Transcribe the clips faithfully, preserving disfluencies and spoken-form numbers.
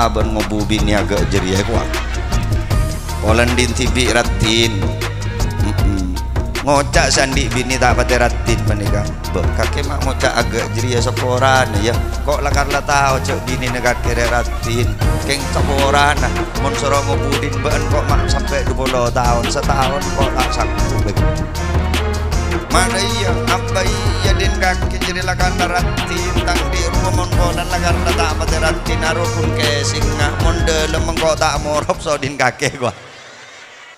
Abân ngobu binè aghâ' jârèya, kowat. Polana dhin dhibi' raddhin. Mm-mm. Ngoca' sè andi' binè ta' patè raddhin panèka. Bâh, kakè ma' ngoca' aghâ' jârèya saporana, yâ. Ko' la-, kala tao jâ' binèna kakè rè raddhin. Kèng saporana. Mon soro ngobu dhin bâ'ân ko' ma' sampè' dupolo taon. Sataon ko' ta' sangghup, bâh. Mara iyâ, abâ iyâ dhin kakè jârèya la kala raddhin, tang dhi' rowa mon polana la kala ta' patè raddhin, arowa ghun kèsèngnga, mon dhâlem engko' ta' morop so dhin kakè, kowat.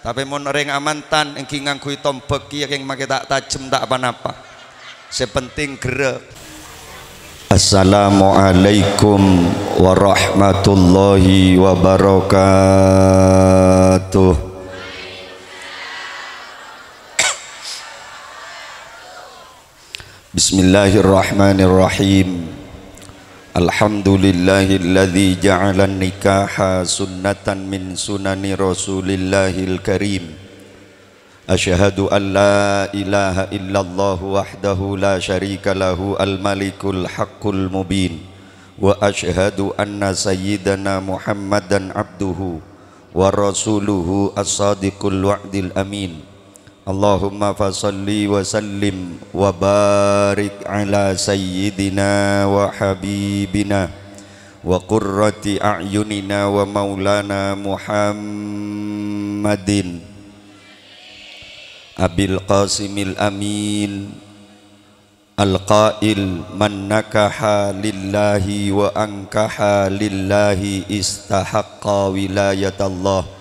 Tapè mon orèng amantan èngghi ngangghuy tombhâk kèya kèng makè ta' tajhem ta' pa-napa. Sè pentèng gherrâ. Assalamualaikum warahmatullahi wabarakatuh. Bismillahirrahmanirrahim. Alhamdulillahilladzi ja'alan nikaha sunnatan min sunani Rasulillahil Karim. Asyhadu an la ilaha illallah wahdahu la syarika lahu al-malikul haqqul mubin. Wa asyhadu anna sayyidana Muhammadan abduhu wa rasuluhu as-sadiqul wa'dil amin. Allahumma fasalli wa sallim wa barik ala sayyidina wa habibina wa qurrati a'yunina wa maulana Muhammadin Abil Qasimil Amin. Al-qail, "Man nakaha lillahi wa ankaha lillahi istahaqqa wilayatallah."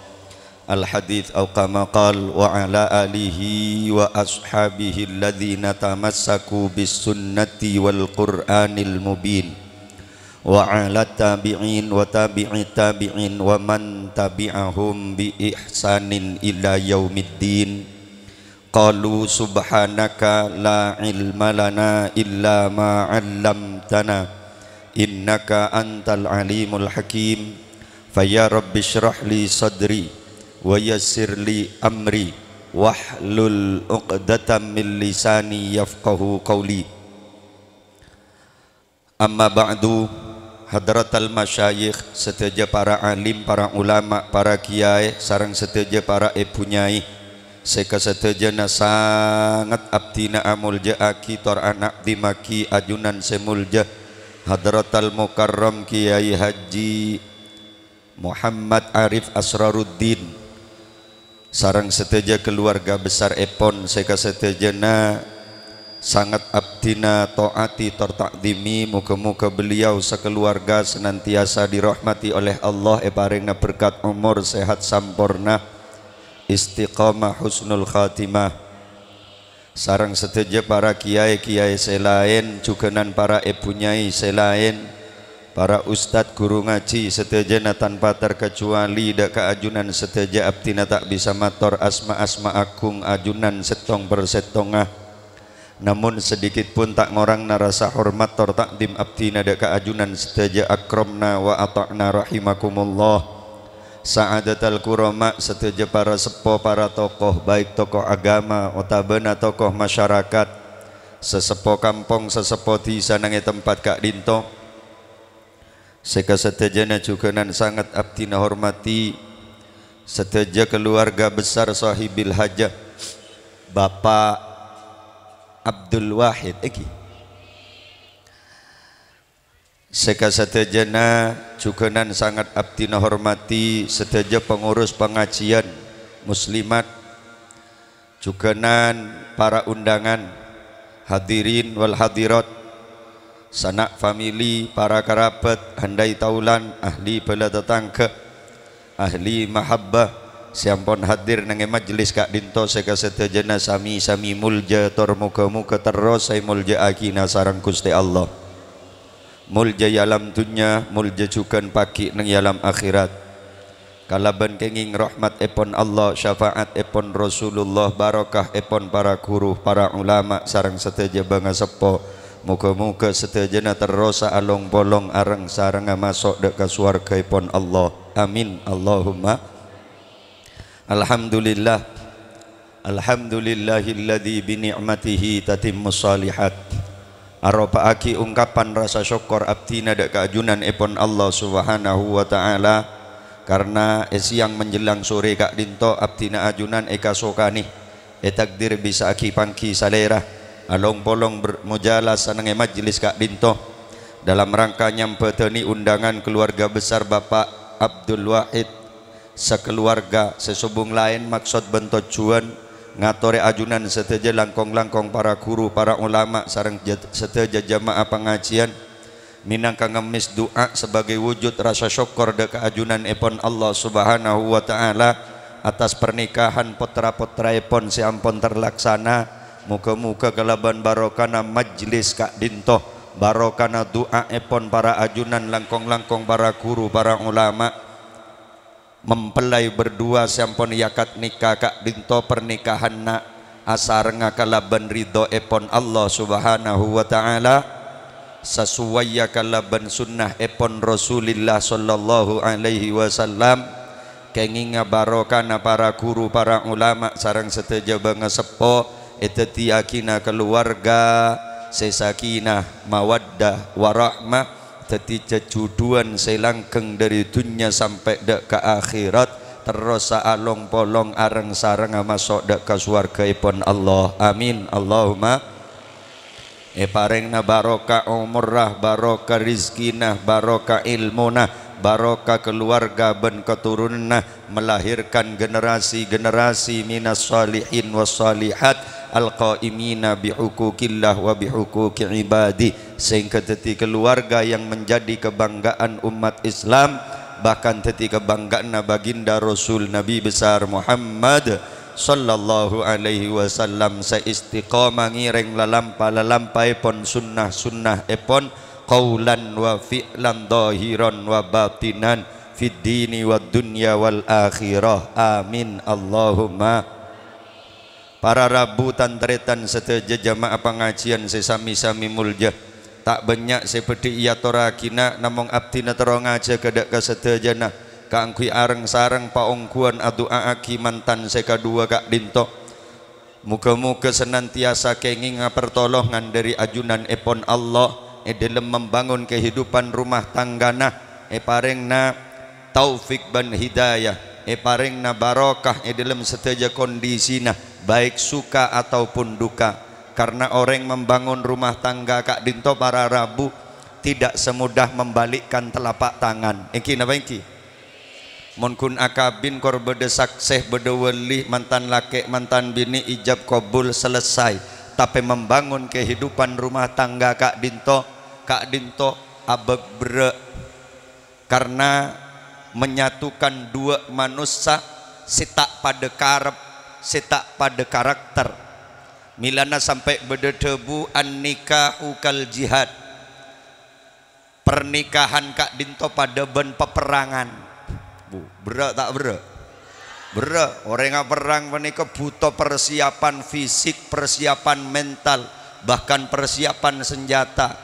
Al-hadits, au kama qal, wa ala alihi wa ashabihi alladzina tamassaku bis sunnati wal qur'anil mubin. Wa ala tabi'in wa tabi'i tabi'in wa man tabi'ahum bi ihsanin ila yaumiddin. Qalu subhanaka la ilma lana illa ma 'allamtana, innaka antal alimul hakim. Fa ya Rabbi shrah li sadri, wa yassir li amri, wahlul 'uqdatam min lisani yafqahu qawli. Amma ba'du, hadratal masyayikh, sadhâjâ para alim, para ulama, para kiyaè, sareng sadhâjâ para èbhu nyai, sè kasadhâjâna sanget abdhina amoljâ'aghi tor ana'dhimmaghi ajunan sè moljâ, Hadratal Mukarram Kiai Haji Muhammad Arif Asraruddin, sareng sadhâjâ kaluwarga besar èpon sè kasadhâjâna sanget abdhina ta'ati tor ta'dhimi. Moghâ-moghâ beliau sakaluwarga senantiasa dirahmati oleh Allah, èparèngana berkat omor sehat samporna, istiqomah, husnul khatimah. Sareng sadhâjâ para kiyaè-kiyaè sè laèn, jhughânan para èbhu nyai sè laèn, para ustad, ghuru ngajhi sadhâjâna tanpa terkecuali, dâ' ka ajunan sadhâjâ abdhina ta' bisa mator asma-asma agung ajunan sèttong-persèttonga. Namon sadikit pon ta' ngorangna rasa hormat tor ta'dhim abdhina dâ' ka ajunan sadhâjâ, akramna wa ata'na rahimakumullah. Sa'adatal kurama, sadhâjâ para seppo, para tokoh, baik tokoh agama otabâna tokoh masyarakat, saseppo kampong, saseppo dhisa nang è tempat ka'dhinto, sè kasadhâjâna jhughânan sanget abdhina hormati, sadhâjâ kaluwarga besar Shahibil Hajah, Bapak Abdul Wahid, èngghi. Sè kasadhâjâna jhughânan sanget abdhina hormati, sadhâjâ pangurus pangajiân, muslimat, jhughânan para undangan, hadirin wal hadirat, sana' famili, para karabat, handai taulan, ahli bhâlâ tatangghâ, ahli mahabbah sè ampon hadir nang è majelis ka'dhinto, sè kasadhâjâna sami-sami moljâ tor moghâ-moghâ terros èmoljâ'aghina sareng Ghustè Allah. Moljâ è alam dhunnya, moljâ jhughân pagghi' neng è alam akhèrat. Kalabân kèngèng rahmat èpon Allah, syafaat èpon Rasulullah, barokah èpon para ghuru, para ulama, sareng sadhâjâ bângaseppo. Moghâ-moghâ sadhâjâna terrosa along-polong areng-sarengnga maso' dâ' ka sowarghâèpon Allah. Amin, Allahumma. Alhamdulillah. Alhamdulillahilladzi bi ni'matihi tatimmus shalihat. aropa'aghi ungkapan rasa sokkor abdhina dâ' ka ajunanèpon Allah Subhanahu wa Ta'ala, karna è sèyang menjelang sore ka'dinto abdhina ajunan èkasokanè, ètakdir bisa aghi-pangghi salèra, along-polong ber-, mojâlâs sennengngè majlis ka'dinto, dalam rangka nyambhâdhâni undangan keluarga besar Bapak Abdul Wahid, sakeluarga, sè sobung laèn maksod bân tojjhuwân ngatorè ajunan sadhâjâ langkong-langkong para ghuru, para ulama, sareng jad-, sadhâjâ jamaah pangajiân, mènangka ngemmès du'a sebagai wujud rasa sokkor dâ' ka ajunanèpon Allah Subhanahu wa Ta'ala atas pernikahan pottra-pottraèpon sè ampon terlaksana. Moghâ-moghâ kalabân barokana majlis ka'dinto, barokana du'aèpon para ajunan langkong-langkong para ghuru, para ulama, mempelai berdua sè ampon èakad nikah ka'dinto pernikahanna asarengnga kalabân ridhoèpon Allah Subhanahu wa Ta'ala, sasuwaiya kalabân sunnahèpon Rasulillah sallallahu alaihi wasallam, kèngènga barokana para ghuru, para ulama, sareng sadhâjâ bângaseppo, èdhâddhiyâghina kaluwarga sè sakinah, mawaddah, warahmah, dhâddhi jhâjhudhuwân sè langgeng dhâri dhunnya sampè' dâ' ka akhèrat, terrosa along-polong areng-sarengnga maso' dâ' ka sowarghâèpon Allah. Amin. Allahumma. Èparèngna barokah omorra, barokah rizkina, barokah èlmona, barokah kaluwarga bân katuronanna, melahirkan generasi-generasi minas shalihin was shalihat, al-qaimina bihuquqillah wa bihuquqi ibadih, sehingga dhâddhi keluarga yang menjadi kebanggaan umat Islam, bahkan dhâddhi kabhângghâ'ânna baginda Rasul Nabi besar Muhammad sallallahu alaihi wasallam, sè istiqomah ngèrèng lalampa-, lalampaèpon sunnah-sunnahèpon, qaulan wa fi'lan, dhahiran wa batinan, fid dini wad dunya wal akhirah. Amin. Allahumma. Para rabu, tan-tarètan sadhâjâ jamaah pangajiân sè sami-sami molja. Ta' bânnya' sè bhâdhi èatorraghina, namong abdhina terro ngajhâghâ dâ' ka sadhâjâna kaangghuy areng-sareng paongghuwân adu'a'aghi mantan sè kadhuwâ ka'dinto. Moghâ-moghâ senantiasa kèngènga pertolongan dhâri ajunanèpon Allah è dhâlem membangun kehidupan rumah tanggana, èparèngna taufik bân hidayah, èparèngna barokah è dhâlem sadhâjâ kondisina, baik suka ataupun duka. Karna orèng membangun rumah tangga ka'dinto para rabu tidak semudah membalikkan telapak tangan. Èngghi napa èngghi? Mon ghun akabin kor bâdâ saksè, bâdâ wali, mantan lakè', mantan binè' ijab kabul selesai. Tapè membangun kehidupan rumah tangga ka'dinto, ka'dinto abâk berrâ'. Karna menyatukan dua manossa sè ta' padâ karep, sè ta' padâ karakter. Mèlana sampè' bâdâ dhâbu, "An-nikahu kal jihad." Pernikahan ka'dinto padâ bân paperrangan. Bu, berrâ' ta' berrâ'? Berrâ'. Orèng aperrang panèka bhuto persiapan fisik, persiapan mental, bahkan persiapan senjata.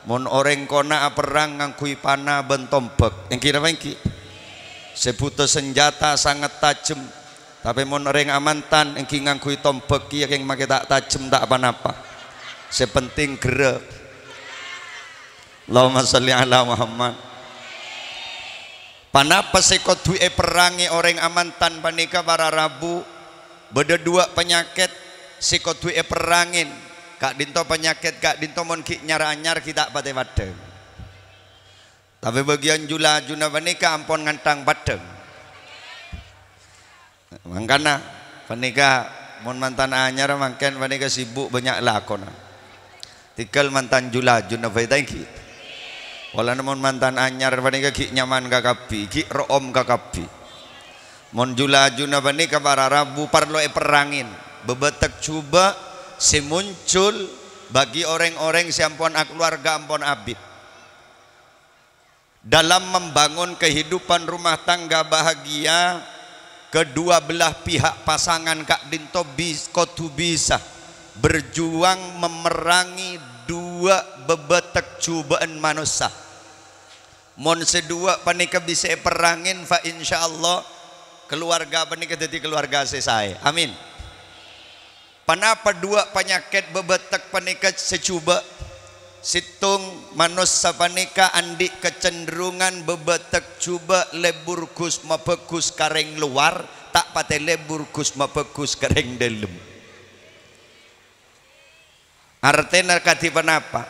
Mon orèng kona aperrang ngangghuy pana bân tombhâk, èngghi napa èngghi? Sè bhuto senjata sanget tajem. Tapè mon orèng amantan èngghi ngangghuy tombhâk kèya kèng makè ta' tajem ta' pa-napa. Sè penting gerrâ'. Allahumma shalli ala Muhammad. Panapa sè kodhu èperrangè orèng amantan panèka para rabu? Bâdâ duwâ' panyakèt sè kodhu èperrangè. Ka'dinto panyakèt ka'dinto mon ghi' nyar-anyar ghi' ta' patè paddhâng. Tapè bâgiyân ju-lajuna panèka ampon ngantang paddhâng. Mangkana, panèka mon mantan anyar mangkèn panèka sibuk bânnya' lakona. Tèngghâl mantan ju-lajuna bhâi ta' èngghi. Polana mon mantan anyar panèka ghi' nyaman kakabbhi, ghi' ro'om kakabbhi. Mon ju-lajuna panèka para rabu parlo èperrangè, bâbâtek jhubâ' sè muncul bagi orèng-orèng sè ampon akaluwarga, ampon abit. Dalam membangun kehidupan rumah tangga bahagia, kedua belah pihak pasangan ka'dinto bis-, kodhu bisa berjuang memerangi duwâ' bâbâtek jhubâ'ân manossa. Mon sè duwâ' panèka bisa èperrangè, fa insyaallah kaluwarga panèka dhâddhi kaluwarga sè saè. Amin. Panapa duwâ' panyakèt bâbâtek panèka sè jhubâ'? Sèttong manossa panèka andi' kacenderungan bâbâtek jhubâ' lebur ghus mabhâghus ka rèng lowar, ta' patè lebur ghus mabhâghus ka rèng dhâlem. Artèna kadhi ponapa?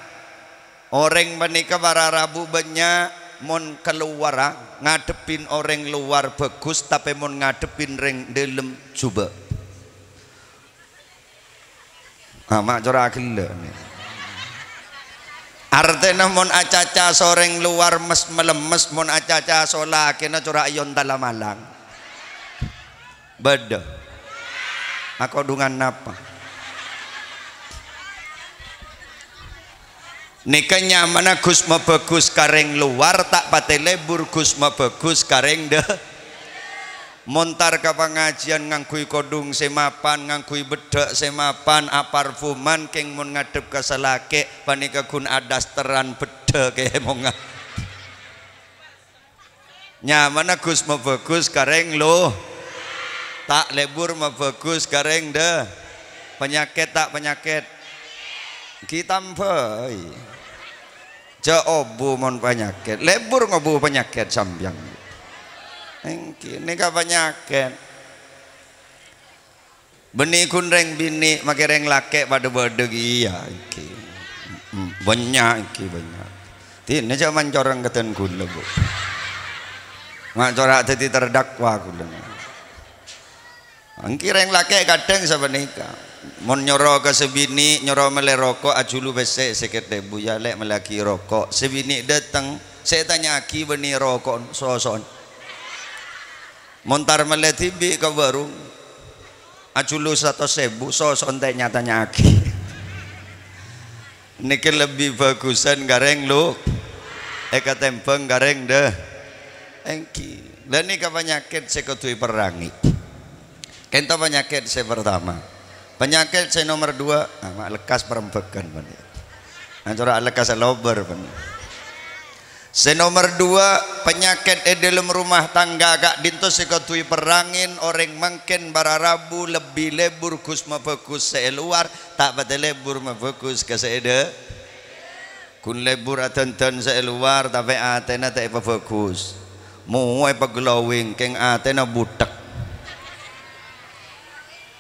Orèng panèka para rabu bânnya' mon kalowara ngadhebbhin orèng lowar bhâghus, tapè mon ngadhebbhin rèng dhâlem jhubâ'. Ah, ma' cora' ghellâ', nè. Artèna mon acaca so rèng lowar mes-malemmes, mon acaca so lakèna cora' èyontala malang. Bâdâ. Akodhungan napa? Nèka nyamana ghus mabhâghus ka rèng lowar, ta' patè lebur ghus mabhâghus ka rèng dhâ-, Mon tar ka pangajiân ngangghuy kodhung sè mapan, ngangghuy beddhâ' sè mapan, aparfuman, kèng mon ngadhep ka salakè', panèka ghun adasteran beddhâ' kèmongnga. Nyamana ghus mabhâghus ka rèng lo-, ta' lebur mabhâghus ka rèng dhâ-, panyakèt ta' panyakèt? Ghi tambhâi. Jhâ' obu mon panyakèt, lebur ngobu panyakèt sampèyan. Èngghi, nèka panyakèt. Bânnè ghun rèng binè' makè rèng lakè' padâ-bâdâ kèya, èngghi. Mm, bânnya', èngghi, bânnya'. Dinah jhâ' mancorèng kadhân ghulâ, Bu. Ma' cora' dhâddhi terdakwa ghulâ. Èngghi rèng lakè' kadhâng sapanèka. Mon nyoro ka sè binè', nyoro mellè roko', ajhulu pèssè sèket èbu, "Ya, Lè', mellèaghi roko'." Sè binè' dâteng, sè ètanya'aghi bânnè roko' soso'en. Mon tar mellè dhibi' ka warung, ajhulu satos èbu, soso'en ta' nya-tanya'aghi. Nèka lebbi bhâghusân ka rèng lo-, èkatèmbhâng ka rèng dhâ-, èngghi. Lah nèka panyakèt sè kodhu èperrangè. Kènto panyakèt sè partama. Panyakèt sè nomer dua, ah, ma' lekkas parembhâghân, Pak. Nah, cora' lekkas lobâr, Pak. Sè nomer dua, panyakèt è dhâlem rumah tangga ka'dinto sè kodhu èperrangè orèng mangkèn para rabu lebbi lebur ghus mabhâghus sè è lowar, ta' patè lebur mabhâghus ka sè è dhâ-, Ghun lebur adhândhân sè è lowar, tapè atèna ta' èpabhâghus. Mowa èpaglowing, kèng atèna buthek.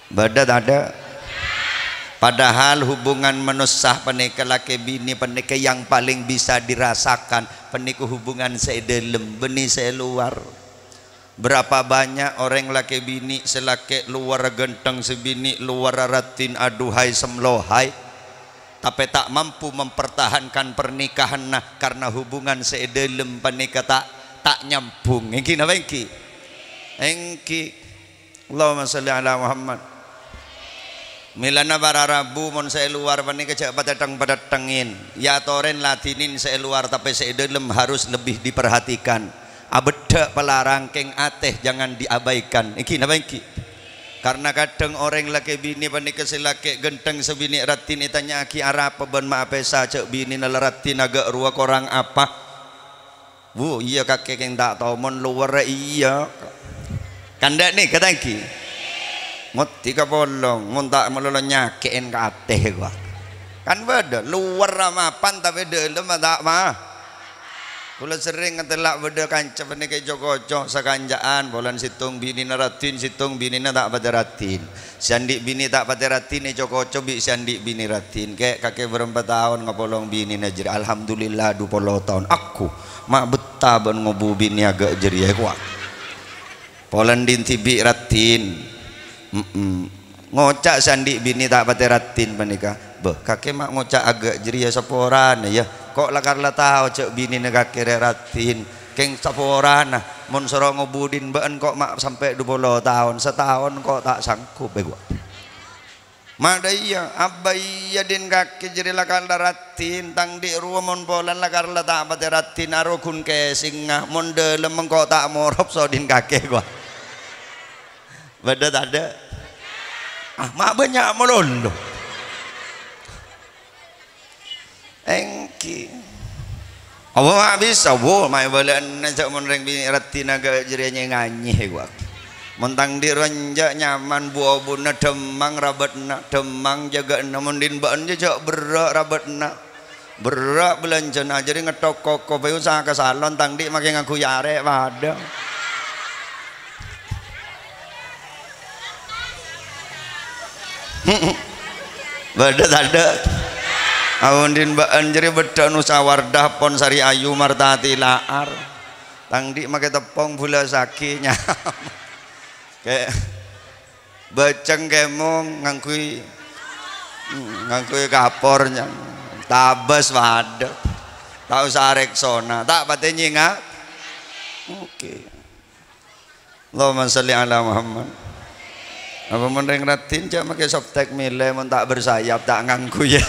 Bâdâ tadâ'? Padahal hubungan manossa panèka, lakè binè panèka yang paling bisa dirasakan, panèka hubungan sè è dhâlem, bânnè sè è lowar. Berapa banyak orèng lakè binè, sè lakè lowarra ghântheng, sè binè lowarra raddhin, aduhai samlohai, tapè ta' mampu mempertahankan pernikahanna karena hubungan sè è dhâlem panèka ta', ta' nyambung. Èngghi napa èngghi? Èngghi. Allahumma shalli ala Muhammad. Mèlana para rabu mon sè è lowar panèka jhâ' patètheng-patèthengngè. Èyatorè ladhinin sè è lowar, tapè sè è dhâlem harus lebih diperhatikan. Abeddhâ' palarang kèng atè jangan diabaikan. Èngghi napa èngghi? Karna kadhâng orèng lakè binè panèka sè lakè ghântheng sè binè raddhin ètanya'aghi arapa bân ma' apèsa jhâ' binèna la raddhin aghâ' rowa korang apa. Wu, iyâ kakè kèng ta' tao mon lowarra iyâ. Kandhâ' nèka ta' èngghi? Ngoddhi kapolong, mon ta' malolo nyakè'è ka atè, wa. Kan bâdâ, lowarra mapan tapè dhâlemma ta' ma-, Kaulâ serrèng ngatela' bâdâ kanca panèka èco-koco sakanca'an, polana sèttong binèna raddhin, sèttong binèna ta' patè raddhin. Sè andi' binè ta' patè raddhin èco-koco bi' sè andi' binè raddhin. Kè', kakè bârâmpa taon ngapolong binèna jârèya? Alhamdulillah, du polo taon. Aku ma' bettah bân ngobu binè aghâ' jârèya, kowa. Polana dhin dhibi' raddhin. Mm-mm. Ngoca' sè andi' binè ta' patè raddhin panèka. Bâh, kakè ma' ngoca' aghâ' jârèya saporana, yâ. Ko' lakar la tao jhâ' binèna kakè rè raddhin. Kèng saporana, mon soro ngobu dhin bâ'en ko' ma' sampè' du polo taon. Sataon ko' ta' sanggup, è, kowa. Ma' dâ' iyâ, abâ iyâ dhin kakè jârèya lakar la raddhin, tang dhi' rowa mon polana lakar la ta' patè raddhin, aro ghun kèsèngnga, mon dhâlem engko' ta' morop so dhin kakè, kowa. Bâdâ tadâ'? Ah, ma' bânnya' malolo. Èngghi. Apa ma' bisa, wo, ma' èbâlâ'âna jhâ' mon rèng binè' raddhin aghâ' jârèya nyè-nganyè, kowa. Mon tang dhi' rowa enjâ' nyaman, bu-obuna dhâmmang rabâtna, dhâmmang jâgâ'na, mon dhin bâ'en jâ' jhâ' berrâ' rabâtna. Berrâ' bâlânjhâna, jârèya ngettok koko bhâi usaha ka salon, tang dhi' makè ngangghuy arè', padâ. Bâdâ tadâ'? Aondhin bâ'ân jârèya bâdâ'ân usaha Wardah, Pon Sari Ayu, Martati La'ar. Tang dhi' makè teppong bulâ saghi nyamana. Kè-, bâceng kèmong ngangghuy, ngangghuy kapor nyamana. Tabâs padâ. Ta' osa Rexona. Ta' patè nyènga'. Oke. Allahumma shalli ala Muhammad. Apa mon rèng raddhin jhâ' makè softtek mèlè, mon ta' bersayap, ta' ngangghuy, yâ.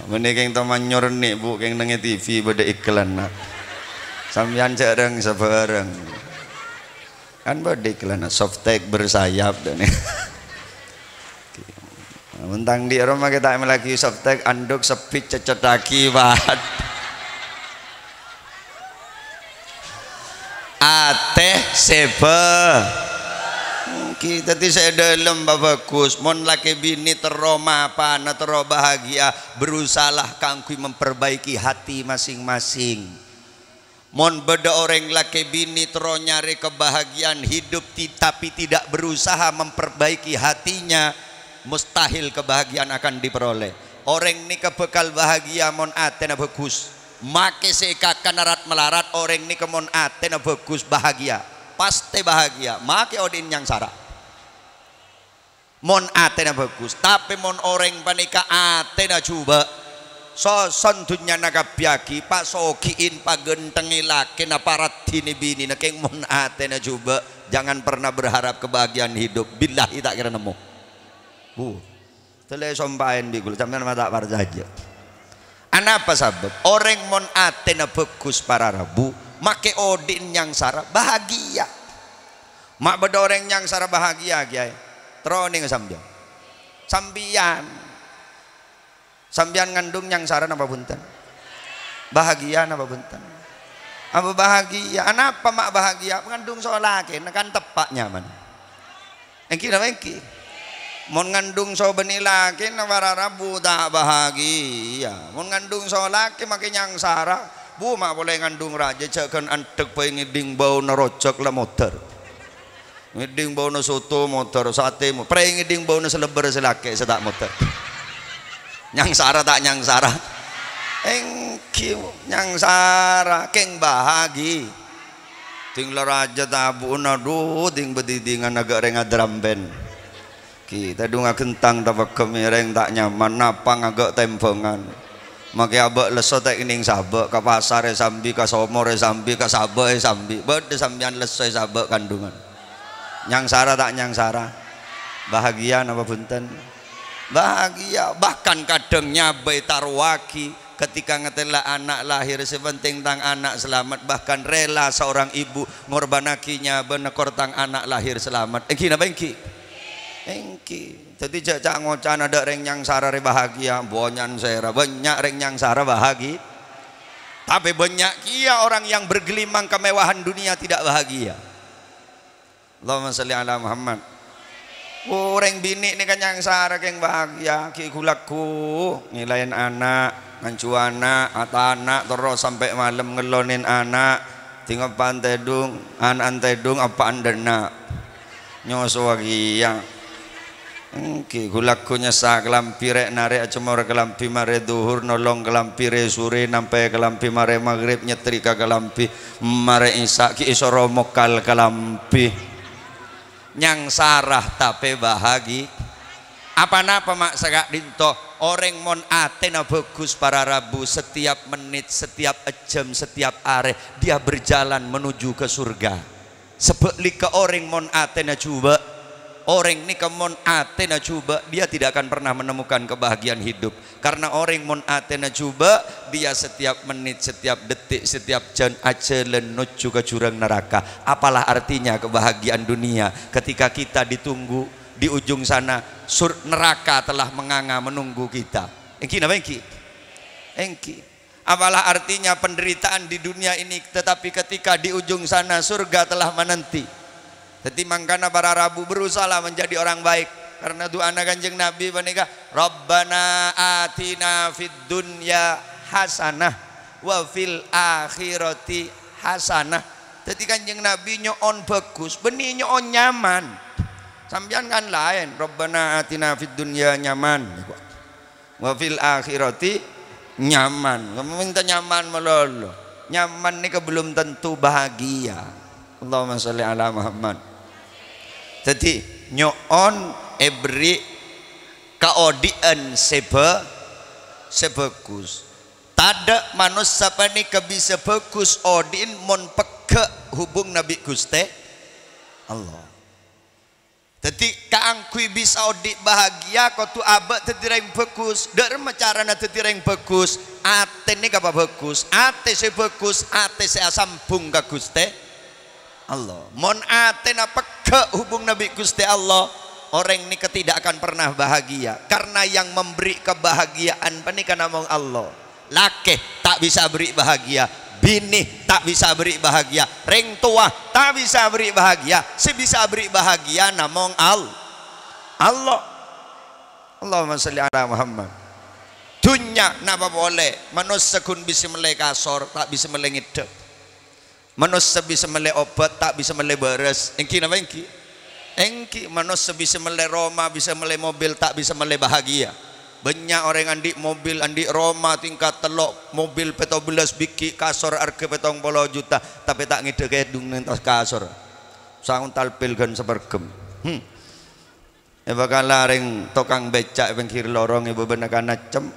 Mènè kèng toman nyorni, Bu, kèng neng è T V bâdâ iklanna. Sampèyan jhâ' rèng-sabhârâng. Kan bâdâ iklanna, softtek bersayap, dan Mentang dhi' roma kita lagi softtek, anduk sepit ceccettaghi, Pak. Atè sè bhâ-, Ngghi, daddi sè dâlem bhâghus. Mon lakè binè terro mapana, terro bahagia, berusahalah kaangghuy memperbaiki hati masing-masing. Mon bâdâ orèng lakè binè terro nyarè kebahagiaan hidup ti-, tapi tidak berusaha memperbaiki hatinya, mustahil kebahagiaan akan diperoleh. Orèng nèka bhâkal bahagia mon atèna bhâghus. Makè sè èkakana rat-malarat, orèng nèka mon atèna bhâghus, bahagia. Pastè bahagia. Makè odi'na nyangsara. Mon atèna bhâghus, tapè mon orèng panèka atèna jhubâ', soson dhunnyana kabbhi aghi, pasoghi'in, paghânthengngè lakèna, paraddhinè binèna, kèng mon atèna jhubâ', jangan pernah berharap kebahagiaan hidup. Billahi ta' kèra nemmo. Bu, tellè sompaèn bi' ghulâ, sampèyan ma' ta' parcajâ. Anapa sabâb? Orèng mon atèna bhâghus para rabu, makè odi'na nyangsara, bahagia. Ma' bâdâ orèng nyangsara bahagia, Kèyaè? Terro onènga sampèyan. Sampèyan. Sampèyan ngandung nyangsara napa bhunten? Bahagia napa bhunten? Apa bahagia? Anapa ma' bahagia? Ngandung so lakèna kan teppa' nyaman. Èngghi napa èngghi? Mon ngandung so bânnè lakèna para rabu ta' bahagia. Mon ngandung so lakè makè nyangsara. Bu, ma' polè ngandung rajâ, jhâ' ghân andhek bhâi ngèdhing bâuna rojhâk la modâr. Ngèdhing bâuna soto modâr, satè mo-, prè ngèdhing bâuna sè lebbâr sè lakè sè ta' modâr. Nyangsara ta' nyangsara? Èngghi, nyangsara, kèng bahagi. Ding la rajâ tabu'na, dhu, ding bâdidingan aghâ' rèng adrambèn. Ghi, tèdhung aghentang tapeggem rèng ta' nyaman, napang aghâ' tèmbhângan. Makè abâ' lesso ta' kennèng sabâ', ka pasarè sambi, ka somorè sambi, ka sabâ'è sambi. Bâdâ sampèyan lesso è sabâ' kandhungan. Nyangsara ta' nyangsara? Bahagia napa bhunten? Bahagia. Bahkan kadhâng nyabâi tarowaghi ketika ngatèla' ana' lahir, sè penting tang ana' salamet. Bahkan rela seorang ibu ngorbannaghi nyabâna kor tang ana' lahir salamet. Èngghi napa èngghi? Èngghi. Dhâddhi jhâ' ca'-ngoca'an adâ' rèng nyangsara rè bahagia, bânnya'an sèra, bânnya' rèng nyangsara bahagi-, tapè bânnya' kèya orang yang bergelimang kemewahan dunia tidak bahagia. Allahumma shalli ala Muhammad. Orèng binè' nèka nyangsara kèng bahagia, ghi' ghu-lagghu, ngèlaèn ana', nganjhu ana', atana', terros sampè' malem ngellonèn ana', ding eppa'an tèdhung, ana'an tèdhung, eppa'an dhenna'. Nyosowa kèya. Èngghi, ghu-lagghu nyassa kalambhi, rè'-narè' ajemmor kalambhi, marè dhuhur nolong kalambhi, rè-sorè nampè kalambhi, marè maghrib nyetrika kalambhi, marè isya ghi' èsoro mokkal kalambhi. Nyangsara tapè bahagi-, apa-napa ma' saka'dinto, orèng mon atèna bhâghus para rabu, setiap menit, setiap jam, setiap arè, dia berjalan menuju ke surga. Sabâlikka orèng mon atèna jhubâ', orèng nèka mon atèna jhubâ', dia tidak akan pernah menemukan kebahagiaan hidup. Karena orèng mon atèna jhubâ', dia setiap menit, setiap detik, setiap jam ajhâlân nojjhu ka jurang neraka. Apalah artinya kebahagiaan dunia ketika kita ditunggu di ujung sana, sur-, neraka telah menganga menunggu kita. Èngghi napa èngghi? Èngghi. Apalah artinya penderitaan di dunia ini, tetapi ketika di ujung sana surga telah menanti. Dhâddhi mangkana para rabu berusahalah menjadi orang baik. Karena du'ana Kanjeng Nabi panèka, "Rabbana atina fid dunya hasanah wa fil akhirati hasanah." Dhâddhi Kanjeng Nabi nyo'on bhâghus, bânnè nyo'on nyaman. Sampèyan kan laèn, "Rabbana atina fid dunya nyaman." Wa fil akhirati nyaman. Kamu minta nyaman malolo. Nyaman nèka belum tentu bahagia. Allahumma sholli ala Muhammad. Dhâddhi, nyo'on èberri' kaodi'ân sè bhâ-, sè bhâghus. Tadâ' manossa panèka bisa bhâghus odi'na mon pegghâ' hubunganna bi' Ghustè Allah. Dhâddhi, kaangghuy bisa odi' bahagia, kodhu abâ' dhâddhi rèng bhâghus. Dâ' remma carana dhâddhi rèng bhâghus? Atèna kabâ bhâghus. Atè sè bhâghus, atè sè asambhung ka Ghustè Allah. Mon atèna pegghâ' hubunganna bi' Ghustè Allah, orèng nèka tidak akan pernah bahagia. Karena yang memberi kebahagiaan panèka namong Allah. Lakè ta' bisa aberri' bahagia, binè ta' bisa aberri' bahagia, rèng towa ta' bisa aberri' bahagia, sè bisa aberri' bahagia namong Al-, Allah. Allahumma sholli ala Muhammad. Dhunnya napa polè, manossa ghun bisa mellè kasor, ta' bisa mellè ngèddhâ. Manossa bisa mellè obat, ta' bisa mellè bârâs. Èngghi napa èngghi? Èngghi, manossa bisa mellè roma, bisa mellè mobil, ta' bisa mellè bahagia. Bânnya' orèng andi' mobil, andi' roma tingkat tello', mobil pètto bellâs bighi', kasor arghâ pèttong polo juta, tapè ta' ngèddhâ kèdhung neng attas kasor. Sangontal pèl ghân saperghem. Hmm. È bâkalla rèng tokang bèca' è pèngghir lorong è bâbâna Kanaccem,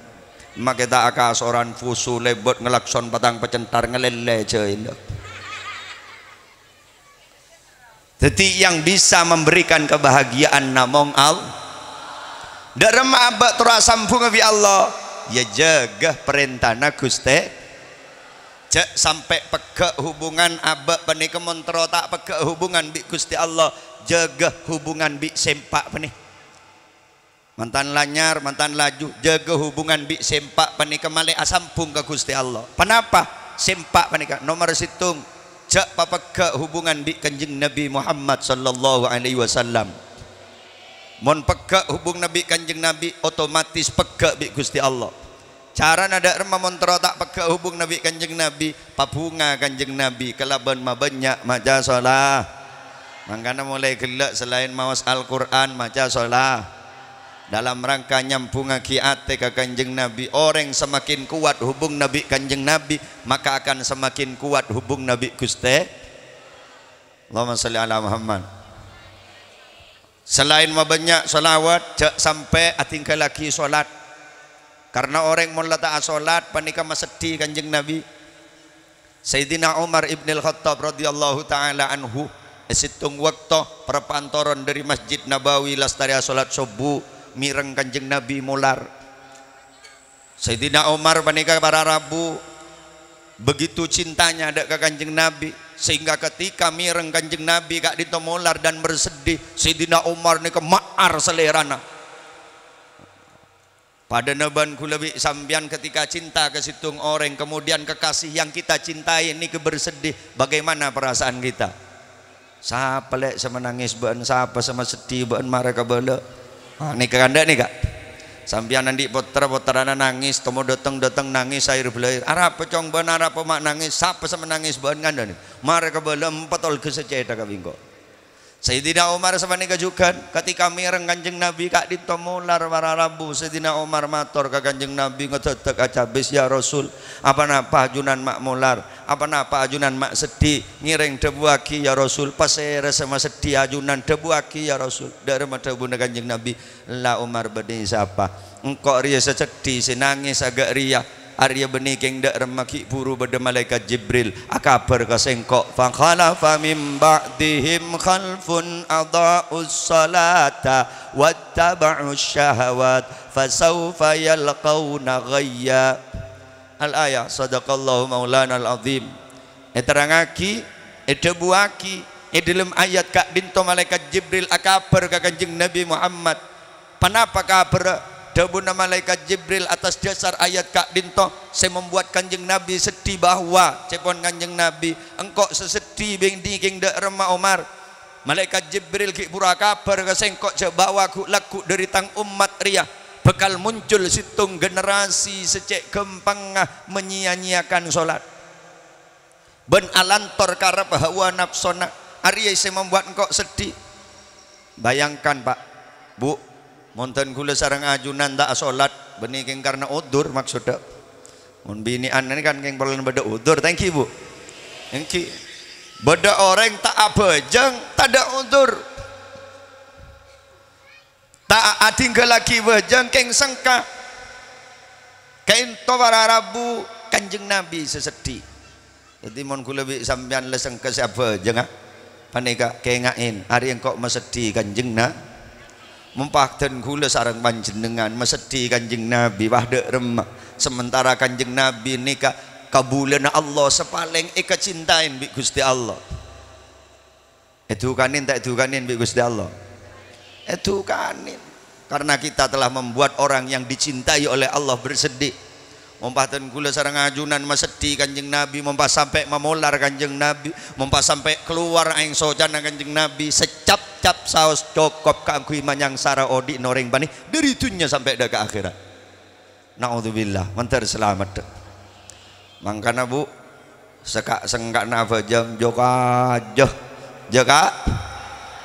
makè ta' akasoran fusu lèbât ngalakson patang pacenthar ngalèlè jâ' èllo. Dhâddhi, yang bisa memberikan kebahagiaan namong Al-, dâ' remma abâ' terro asambhungnga bi' Allah, ya jâgâ parèntana Ghustè. Jhâ' sampè' pegghâ' hubungan abâ' panèka mon terro ta' pegghâ' hubungan bi' Ghustè Allah, jâgâ hubungan bi' sèmpa' panè. Mantan lanyar, mantan laju, jâgâ hubungan bi' sèmpa' panèka malè asambhung ka Ghustè Allah. Ponapa? Sèmpa' panèka nomer sèttong, jhâ' papegghâ' hubungan bi' Kanjeng Nabi Muhammad sallallahu alaihi wasallam. Mon pegghâ' hubunganna bi' Kanjeng Nabi, otomatis pegghâ' bi' Ghustè Allah. Carana dâ' remma mon terro ta' pegghâ' hubunganna bi' Kanjeng Nabi, pabhunga Kanjeng Nabi kalabân mabânnya' maca sola-, mangkana molaè ghellâ' salaèn maos Al-Qur'an, maca sola-, dalam rangka nyambhungngaghi atè ka Kanjeng Nabi. Orèng semakin kuat hubunganna bi' Kanjeng Nabi, maka akan semakin kuat hubunganna bi' Ghustè. Allahumma sholli ala Muhammad. Salaèn mabânnya' sholawat, jhâ' sampè' adhinggâllaghi sholat. Karna orèng mon la ta' asolat, panèka maseddhi Kanjeng Nabi. Sayyidina Umar ibnil Khattab radhiyallahu ta'ala anhu, è sèttong bâkto parappa'na toron dâri Masjid Nabawi lastarè asolat sobbhu, mèreng Kanjeng Nabi molar. Sayyidina Umar panèka para rabu begitu cintanya dâ' ka Kanjeng Nabi, sehingga ketika mèreng Kanjeng Nabi ka'dinto molar dan bersedih, Sayyidina Umar nèka ma'ar salèrana. Padâna bân kaulâ bi' sampèyan ketika cinta ka sèttong orèng, kemudian kekasih yang kita cintai nèka bersedih, bagaimana perasaan kita? Sapa lè' sè manangès bâ'ân? Sapa sè maseddhi bâ'ân? Mara kabâlâ. Ah, nèka kandhâ' nèka. Sampèyan andi' pottra, pottrana nangès, temmo dâteng, dâteng nangès, aèr bâlâèr. Arapa cong bâ'ân, arapa ma' nangès? Sapa sè manangès bâ'ân kandhâ' nèka? Mara kabâlâ, empat olga sè cètha ka bengko. Sayyidina Umar sapanèka jhughân, ketika mèreng Kanjeng Nabi ka'dinto molar para rabu, Sayyidina Umar mator ka Kanjeng Nabi, ngedhâddhâk acabis, "Ya Rasul, aponapa ajunan ma' molar? Aponapa ajunan ma' seddhi? Ngèrèng dhâbuwâghi, ya Rasul, pasèra sè maseddhi ajunan, dhâbuwâghi, ya Rasul." Dâ' remma dhâbuna Kanjeng Nabi, "Ella Umar, bânnè sapa? Engko' rèya sè seddhi, sè nangès aghâ' rèya. Arèya bânnè kèng dâ' remma ghi' bhuru bâdâ Malaèkat Jibril akabhâr ka sèngko', 'Fakhalafa min ba'dihim khalfun adha'us salata wattaba'us syahawat fasawfa yalqauna ghayya.'" Al-ayah, sadaqallahu maulanal azim. Èterrangngaghi, èdhâbuwâghi è dhâlem ayat ka'dinto Malaèkat Jibril akabhâr ka Kanjeng Nabi Muhammad. Ponapa kabhârra? Dhâbuna Malaèkat Jibril atas dhâsar ayat ka'dinto sè membuat Kanjeng Nabi seddhi bahwa, ca'èpon Kanjeng Nabi, "Engko' sè seddhi bânnè kèng dâ' remma Umar." Malaèkat Jibril ghi' buru akabhâr ka sèngko' jhâ' bâ'na ghu'-lagghu' dhâri tang ommat rèya bhâkal muncul sèttong generasi sè cè' ghâmpangnga manyia-nyiakan solat bân alantor karep hawa napsona. Arèya sè mambuat engko' seddhi. Bayangkan, Pak, Bu, mon dhân kaulâ sareng ajunan ta' asolat, bânnè kèng karna odzur maksoddhâ. Mon binè'an nèka kan kèng polana bâdâ odzur, ta' ènggi, Bu? Ènggi. Bâdâ orèng ta' abhâjâng, tadâ' odzur. Ta' adhinggallaghi bhâjâng kèng sengka. Kaènto para rabu Kanjeng Nabi sè seddhi. Dhâddhi, mon kaulâ bi' sampèyan la sengka sè abhâjângnga, panèka kènga'è, arèya engko' maseddhi Kanjeng Na-, mon pas dhân kaulâ sareng panjhennengngan maseddhi Kanjeng Nabi, pas dâ' remma. Sementara Kanjeng Nabi nèka kabulâna Allah sè palèng èkacintaè bi' Ghustè Allah. Èdukanè ta' èdukanè bi' Ghustè Allah? Èdukanè. Karena kita telah membuat orang yang dicintai oleh Allah bersedih. Mon pas dhân kaulâ sareng ajunan maseddhi Kanjeng Nabi, mon pas sampè' mamolar Kanjeng Nabi, mon pas sampè' kalowar aèng socana Kanjeng Nabi, sè cap-cap saos cokop kaangghuy manyangsara odi'na orèng bânnè dhâri dhunnya sampè' dâ' ka akhèrat. Naudzubillah, mandhâr salamet. Mangkana, Bu, saka-, sengka'na abhâjâng, jâ-kajâ. Jâ-ka-,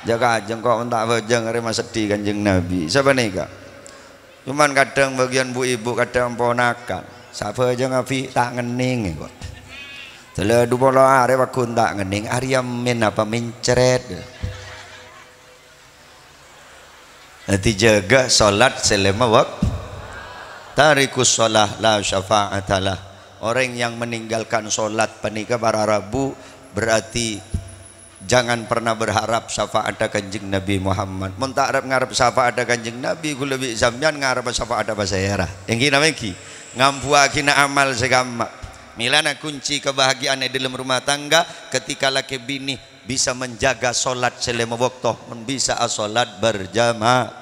jâ-kajâ, engko' mon ta' abhâjâng arè maseddhi Kanjeng Nabi. Sapanèka. Cuman kadhâng bâgiyân bu-ibu, kadhâng ponakan. Sè abhâjâng abi ta' ngennèng, kok. Tèla du polo arè pagghun ta' ngennèng, arèya mèn apa mèncrèt. Dhâddhi, jâgâ solat sè lèma wak-, tarikus shalah la syafa'atalah. Orèng yang meninggalkan solat panèka para rabu, berarti jangan pernah berharap syafa'atta Kanjeng Nabi Muhammad. Mon ta' arep ngarep syafa'atta Kanjeng Nabi, kaulâ bi' sampèyan ngarep syafa'atta pasèra. Ènggi napa ènggi? Ngambuwâghina amal sè kamma. Mèlana kunci kebahagiaan è dâlem rumah tangga ketika lakè binè bisa menjaga solat sè lèma bâkto, mon bisa asolat berjamaah.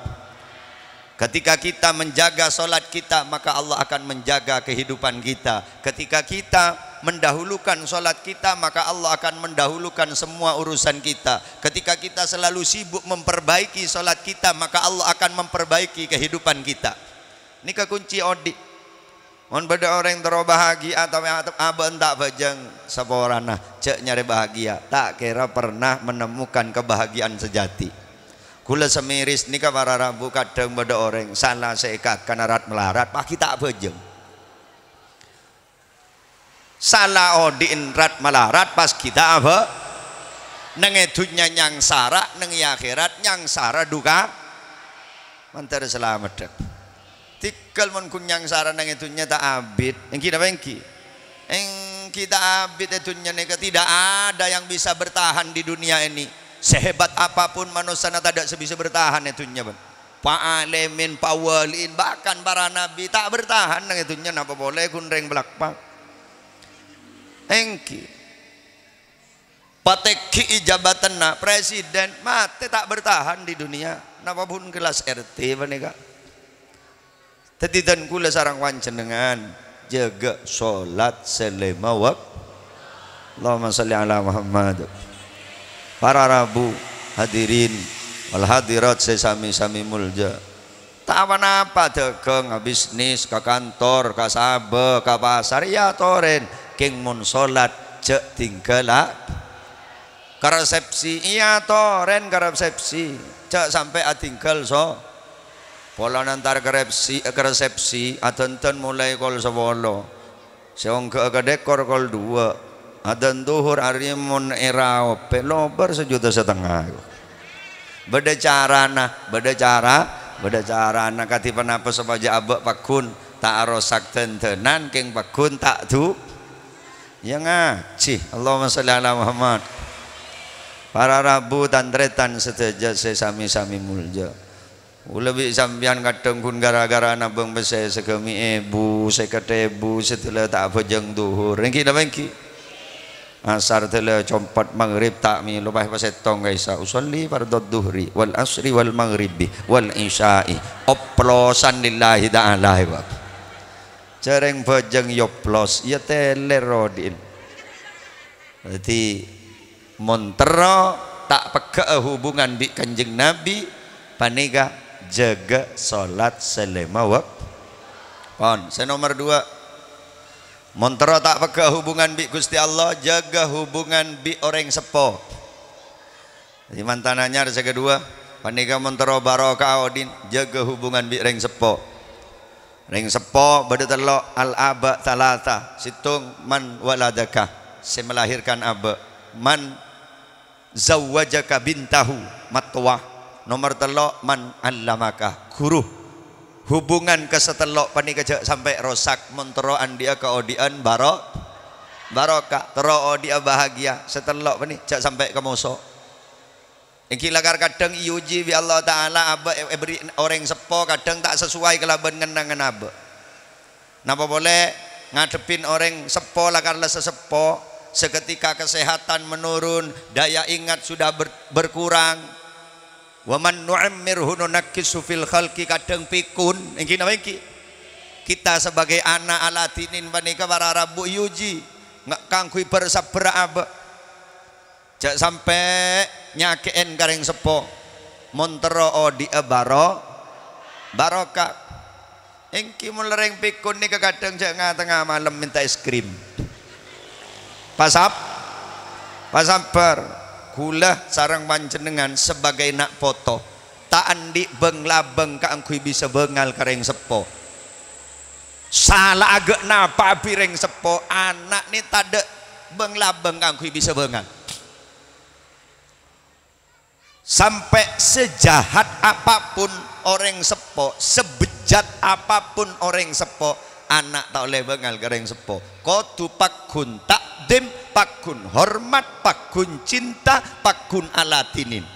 Ketika kita menjaga solat kita, maka Allah akan menjaga kehidupan kita. Ketika kita mendahulukan solat kita, maka Allah akan mendahulukan semua urusan kita. Ketika kita selalu sibuk memperbaiki solat kita, maka Allah akan memperbaiki kehidupan kita. Nèka kunci odi'. Mon bâdâ orèng terro bahagia, tapè abâ'na ta' abhâjâng saporana, jhâ' nyarè bahagia, ta' kèra pernah menemukan kebahagiaan sejati. Kaulâ samiris nèka para rabu, kadhâng bâdâ orèng sala sè èkakana rat-malarat, pas ghi' ta' abhâjâng. Sala odi'na rat-malarat, pas ghi' ta' abhâ-, neng è dhunnya nyangsara, neng è akhèrat nyangsara duka. Mandhâr salameddhâ. Tèngghâl mon ghun nyangsara neng è dhunnya ta' abit. Ènggi napa ènggi? Ènggi ta' abit è dhunnya nèka. Tidak ada yang bisa bertahan di dunia ini. Sehebat apapun manossana tadâ' sè bisa bertahan è dhunnya, bân. Pa'alèmèn, pawali'èn, bahkan para nabi ta' bertahan neng è dhunnya, napa polè ghun rèng palakpak. Ènggi. Patèghi'i jabatanna presiden, matè ta' bertahan di dunia. Napa pun kelas R T panèka. Dhâddhi dhân kaulâ sareng panjhennengngan jâgâ solat sè lèma wak-, Allahumma shalli ala Muhammad. Para rabu, hadirin wal hadirat sè sami-sami molja. Ta' pa-napa, dâgâng, abisnis, ka kantor, ka sabâ, ka pasar, èyatorè. Kèng mon solat, jhâ' tingghâl, a-, ka resepsi, èyatorè ka resepsi. Jhâ' sampè' atingghâl, so-, polana entar ka repsi-, ka resepsi, adhândhân molaè kol sapolo. Sè ongghâ'â ka dhekor kol duwâ'. Adzan dhuhur arèya mon èraopè, lobâr sajuta satengnga. Bâdâ carana, bâdâ cara, bâdâ carana. Kadhi ponapa sopajâ abâ' pagghun ta' arosak dhândhânan, kèng pagghun ta' du-, ya ngajhi. Allahumma shalli ala Muhammad. Para rabu, tan-tarètan sadhâjâ sè sami-sami molja. Kaulâ bi' sampèyan kadhâng ghun ghârâ-ghârâ nabâng pèssè sagâmè' èbu, sèket èbu, sadhâjâ ta' abhâjâng dhuhur. Ènggi napa ènggi? Asar dhâlâ compet, maghrib ta' mèlo, pas pasèttong ka isya. Usolli fardhadh dhuhri wal asri wal maghribi wal isya'i. Oplosan lillahi ta'ala, ya, Pak. Jhâreng bhâjâng èoplos, ya tèlèr odi'na. Dhâddhi, mon terro ta' pegghâ'â hubungan bi' Kanjeng Nabi, panèka jâgâ solat sè lèma wak-, pon. Sè nomer duwâ', mon terro ta' pegghâ'â hubungan bi' Ghustè Allah, jâgâ hubungan bi' orèng seppo. Dhâddhi, mantan anyar sè kaduwâ, panèka mon terro barokah odi'na, jâgâ hubungan bi' rèng seppo. Rèng seppo bâdâ tello', al-aba tsalatsa, sèttong man waladaka, sè melahirkan abâ', man zawwajaka bintahu, mattowa, nomer tello', man allamaka, ghuru. Hubungan ka sè tello' panèka jhâ' sampè' rosak, mon terro andi'â kaodi'ân baro-, barokah, terro odi'â bahagia, sè tello' panè jhâ' sampè' kamoso. Èngghi lakar kadhâng èuji bi' Allah Ta'ala, abâ' è-, èberri' orèng seppo kadhâng ta' sesuai kalabân ngennangnga abâ'. Napa polè ngadhebbhin orèng seppo lakar la saseppo, seketika kesehatan menurun, daya ingat sudah ber-, berkurang. "Wa man nu'ammirhu nunakkishu fil khalqi," kadhâng pikun, èngghi napa èngghi? Kita sebagai ana' aladhinin panèka para rabu èuji, nga-, kaangghuy bhâr-sabbhârrâ abâ'. Jhâ' sampè' nyakè'è ka rèng seppo. Mon terro odi'â baro-, barokah. Èngghi mon la rèng pikun nèka kadhâng jhâ' nga-, tengnga malem mènta es krim. Pasab-, pasabbhâr. Ghulâ sareng panjhennengngan sebagai na' poto, ta' andi' bâng-labâng kaangghuy bisa bângal ka rèng seppo. Sala'a ghâ' napa bi' rèng seppo, ana' nè tadâ' bâng-labâng kaangghuy bisa bângal. Sampè' sejahat apapun orèng seppo, sebejat apapun orèng seppo, ana' ta' ollè bângal ka rèng seppo. Kodhu pagghun takdim, pagghun hormat, pagghun cinta, pagghun aladhinin.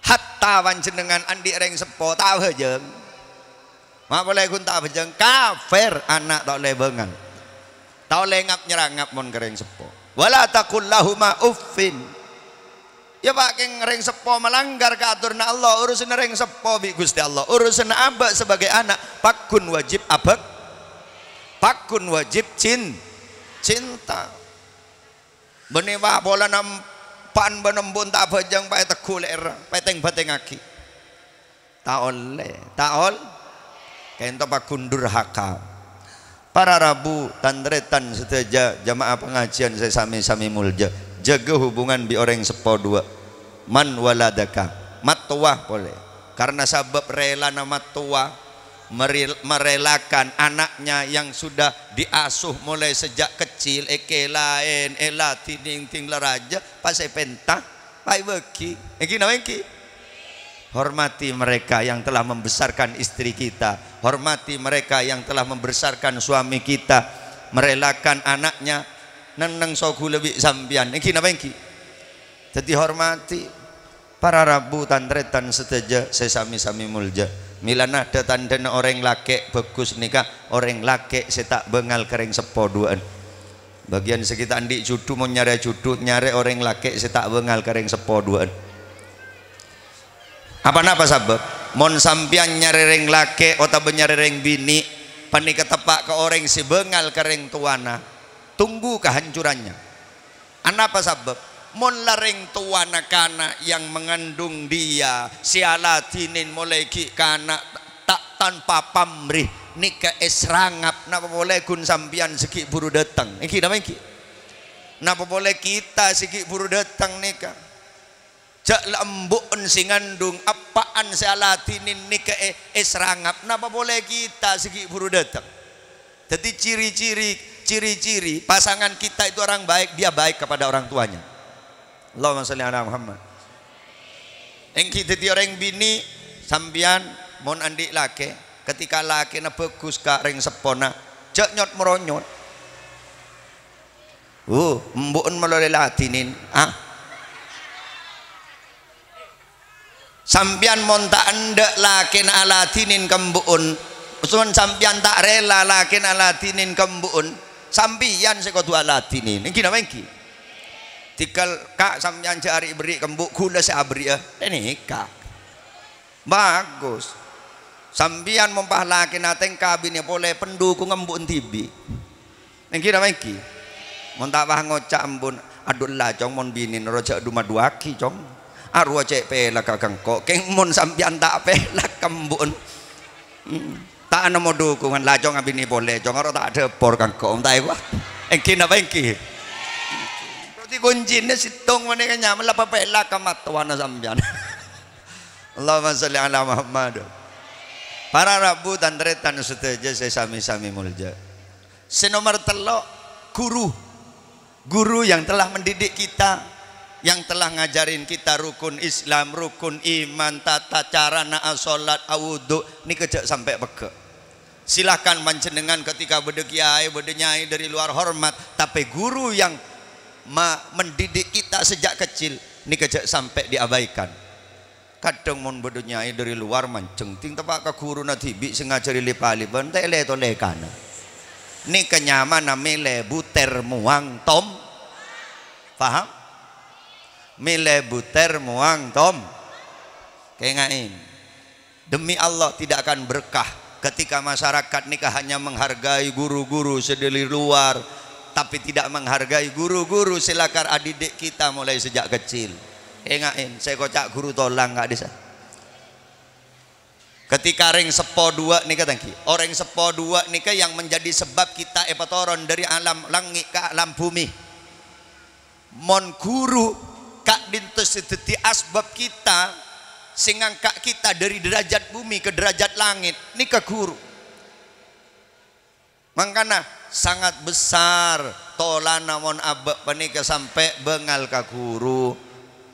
Hatta panjhennengngan andi' rèng seppo, ta' abhâjâng. Ma' polè ghun ta' abhâjâng, kafir, ana' ta' ollè bângal. Ta' ollè ngap-nyarangap mon ka rèng seppo. "Wa la taqul lahuma uffin." Yâ, Pa', kèng rèng seppo malanggar ka atoranna Allah, urusanna rèng seppo bi' Ghustè Allah, urusanna abâ' sebagai ana', pagghun wajib abâk-, pagghun wajib cin-, cinta. Bânnè, Pa', polana empa'an bân embu'en ta' abhâjâng, Pa', ètegghu lè'èrra, Pa', ètèng-bâtèngngaghi. Ta' ollè, ta' ol-, ka'ènto pagghun durhaka. Para rabu, tan-tarètan sadhâjâ, jamaah pangajiân sè sami-sami molja, jâgâ hubungan bi' orèng seppo duwâ'. Man waladaka, mattowa polè. Karna sabâb rèlana mattowa, meril-, merelakan anaknya yang sudah diasuh mulai sejak kecil, èkèlaèn, èladhinin, ding la rajâ, pas èpènta, pas èbâghi. Èngghi napa èngghi? Hormati mereka yang telah membesarkan istri kita, hormati mereka yang telah membesarkan suami kita, merelakan anaknya, neng-neng soghulâ bi' sampèyan. Èngghi napa èngghi? Dhâddhi hormati. Para rabu, tan-tarètan sadhâjâ sè sami-sami molja. Mèlana dâ-tandhâna orèng lakè' bhâghus nèka, orèng lakè' sè ta' bângal ka rèng seppo duwâ'ân. Bâgiyân sè ghi' ta' andi' jhudhu, mon nyarè jhudhu, nyarè orèng lakè' sè ta' bângal ka rèng seppo duwâ'ân. Apa napa sabâb? Mon sampèyan nyarè rèng lakè' otabâ nyarè rèng binè', panèka teppa' ka orèng sè bângal ka rèng towana. Tunggu kehancurannya. Anapa sabâb? Mon la rèng towana kana' yang mengandung dia, sè aladhinin molaè ghi' kana' ta', tanpa pamrih, nèka èsrangap, napa polè ghun sampèyan sè ghi' bhuru dâteng? Èngghi napa èngghi? Napa polè kita sè ghi' bhuru dâteng nèka? Jhâ' la embu'en sè ngandung, eppa'en sè aladhinin nèka è-, èsrangap, napa polè kita sè ghi' bhuru dâteng? Dhâddhi ciri-ciri, ciri-ciri pasangan kita itu orang baik, dia baik kepada orang tuanya. Allahumma shalli ala Muhammad. Èngghi dhâddhi orèng binè', sampèyan mon andi' lakè', ketika lakèna bhâghus ka rèng seppona, jhâ' nyot-moronyot. Uh, embu'en malolo èladhinin, ah. Sampèyan mon ta' endâ' lakèna aladhinin ka embu'en, mon sampèyan ta' rèla lakèna aladhinin ka embu'en, sampèyan sè kodhu aladhinin. Èngghi napa èngghi? Dhika, Ka', sampèyan jhâ' arè' berri' ka embu', ghulâ sè aberri'â. Ènèka. Bagus. Sampèyan mon pas lakèna tèngka binè polè, pendukung embu'en dhibi'. Èngghi napa èngghi? Mon ta' pas ngoca' embu'en, Adhu, la, Cong, mon binèna rowa jhâ' du-maduwâghi, Cong. Arowa cè' pèlakka ka engko', kèng mon sampèyan ta' pèlak, kembu'en. Hmm. Ta' nemmo dhukungan, la, Cong, abinè polè, Cong, arowa ta' dhâpor ka engko', ta' èwa. Èngghi napa èngghi? Berarti kuncina sèttong panèka nyaman, la papèlak ka mattowana sampèyan. Allahumma sholli ala Muhammad. Para rabu tan-tarètan sadhâjâ sè sami-sami molja. Sè nomer tello', guru. Guru yang telah mendidik kita, yang telah ngajarin kita rukun Islam, rukun iman, tata carana asolat, awudu, nèka jhâ' sampè' pegghâ'. Silahkan panjhennengan ketika bâdâ kiai, bâdâ nyai dari luar hormat, tapè guru yang ma-, mendidik kita sejak kecil, nèka jhâ' sampè' diabaikan. Kadhâng mon bâdâ nyai dâri lowar manjheng, tèng teppa' ka ghuruna dhibi' sè ngajhâri lèp-alèpan, ta' èlè-tolèkana. Nèka nyamana mèlè butèr mowang tom-, paham? Mèlè butèr mowang tom-, kènga'è. Demi Allah, tidak akan berkah ketika masyarakat nèka hanya menghargai guru-guru sè dâri lowar, tapi tidak menghargai guru-guru sè lakar adidik kita mulai sejak kecil. Ènga'è, sè èkoca' ghuru tolang ka'dissa'. Ketika rèng seppo duwâ' nèka, tèngghi, orèng seppo duwâ' nèka yang menjadi sebab kita èpatoron dâri alam langngè' ka alam bhumè. Mon ghuru ka'dinto sè dhâddhi asbab kita, sè ngangka' kita dâri dârâjhât bhumè ka dârâjhât langngè', nèka ghuru. Mangkana sangat besar tolana mon abâ' panèka sampè' bângal ka ghuru.